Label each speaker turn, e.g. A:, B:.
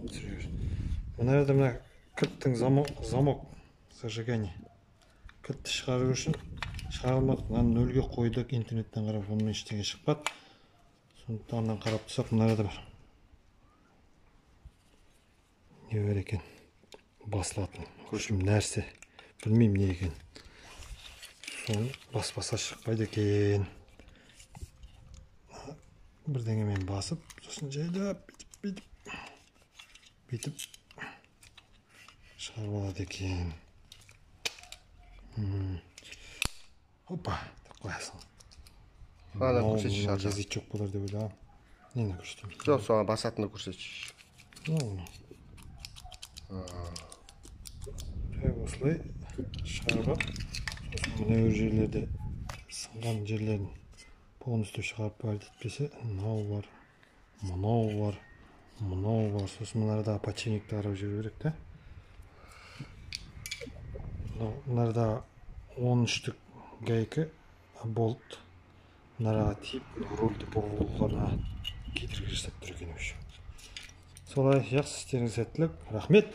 A: Мына жерде мына кілттің замок зажигание. Кілтті шығару үшін шығара алмадық. Мынаны нөлге қойдық, интернеттен қарап, онымен ештеңе шықпады. Сондықтан анан қарап тұрсақ, мына жерде бар. Не бар екен? Басылатын. В общем, нәрсе. Білмеймін не екен. Соны баспаса шықпайды екен. Бірдеңемен басып, сосын жайлап бүйтіп, бүйтіп, бүйтіп шығарып алады екен. Опа, деп қоясың.
B: Ана
A: Мынау
B: көрсетші,
A: мынау
B: ар жақ.
A: Язычок болар деп ойлағам. Нені көрсетемін?
B: Жоқ, соған басатынды көрсетші.
A: Мынау. Так, осылай шығарып алып, сосын мына жерлерде сынған жерлерін полностью шығарып бәрі етпесе, мынау бар, мынау бар, мынау бар. Сосын мынарда подшипникті қарап жүру керек та. Мынау мынарда 13-тік гайка болт мынараға тиіп, рульді бұрылғанына кедергі жасап тұр екен, в общем. Солай, жақсы, істеріңізге сәттілік. Рахмет.